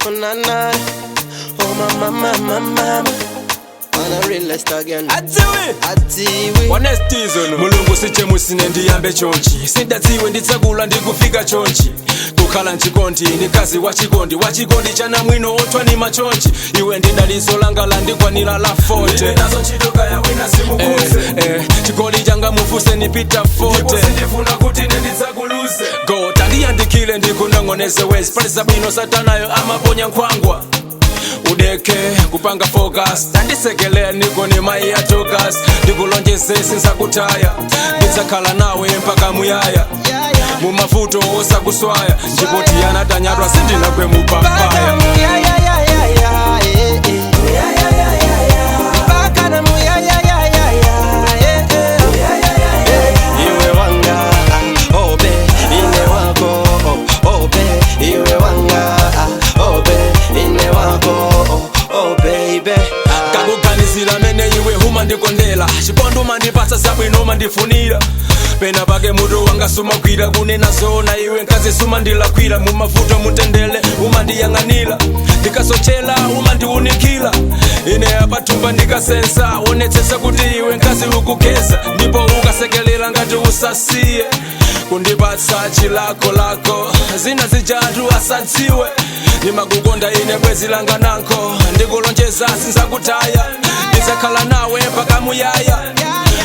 Na na. Oh my mama, my mama. On a real again. Adziwe Atiwe. Onestizono Mulungu sichemusine ndiyambe chonchi, sindadziwe nditsakula ndikufika chonchi, kukhala mchikondi ndikazi wachikondi wachikondi chana mwino othwa ni machonchi. Iwe ndidaliso langa landikwanira la 40. Nazo ntchito kaya wina simukuse. Chigoli changa mufuse nipita 40. Sindifuna kuti nenditsakuluze. Go tandiyandikile ndikunong'oneze wezi palisa bwino, satanayo amaponya nkhwangwa. Udeke kupanga focus, tandisekelea niko ni mai ya tokas. Ndikulonjeze sinzakutaya, ndidzakhala nawe mpaka muyaya, mumavuto osakuswaya. Ndipo tiyanatanyadwa sindinagwe mupapaya. Ya ya ya ya ya eh eh. Mpaka na mu ya ya ya ya ya eh eh. Iwe wanga ah, obe ine wako oh, obe iwe wanga ah, obe ine wako oh, oh baby ah. Kakuganizira mene iwe humandikondela, chikondi umandipatsa, zabwino umandifunira, pena pake mutu wanga sumagwira. Kunena zoona iwe nkazi sumandilakwira, mumavuto mutendele umandiyang'anira, ndikasochela umandiunikira. Ine apathumba ndikasensa, onetsetsa kuti iwe nkazi ukugeza, ndipo ukasekelera ngati usasiye kundipatsa chilakolako. Zina zijanthu asadziwe, ndimakukonda ine bwezi langa nanko. Ndikulonjeza sinzakutaya, ndidzakhala nawe mpaka muyaya,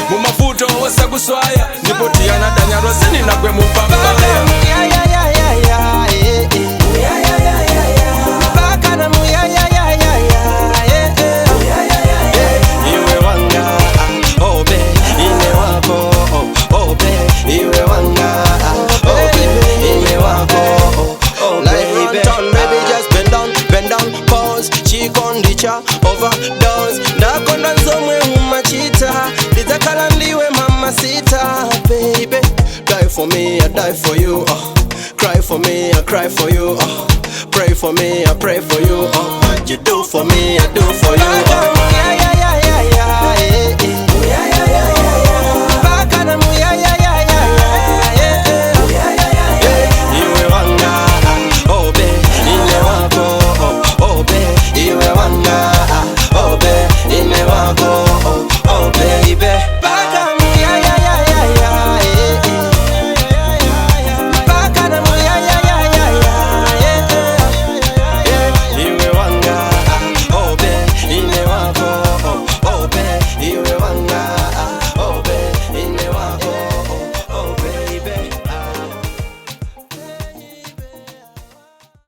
mumavuto osakuswaya. Ndipo tiyanadanyadwa sindinagwe mupapaya. Ya ya ya ya ya eh eh. Mpaka na mu ya ya ya ya ya eh eh. Iwe wanga ah, obe ine wako oh, obe iwe wanga ah, obe ine wako oh, oh baby. Down, baby, just bend down, pause. Chikondi cha overdose. Ndakonda nzomwe umachita, ndidzakhala ndiwe mama sita, baby. Die for me, I die for you. Cry for me, I cry for you. Pray for me, I pray for you. What you do for me, I do for you. Yeah, yeah, yeah, yeah, yeah, eh, eh. Mpaka na mu ya ya.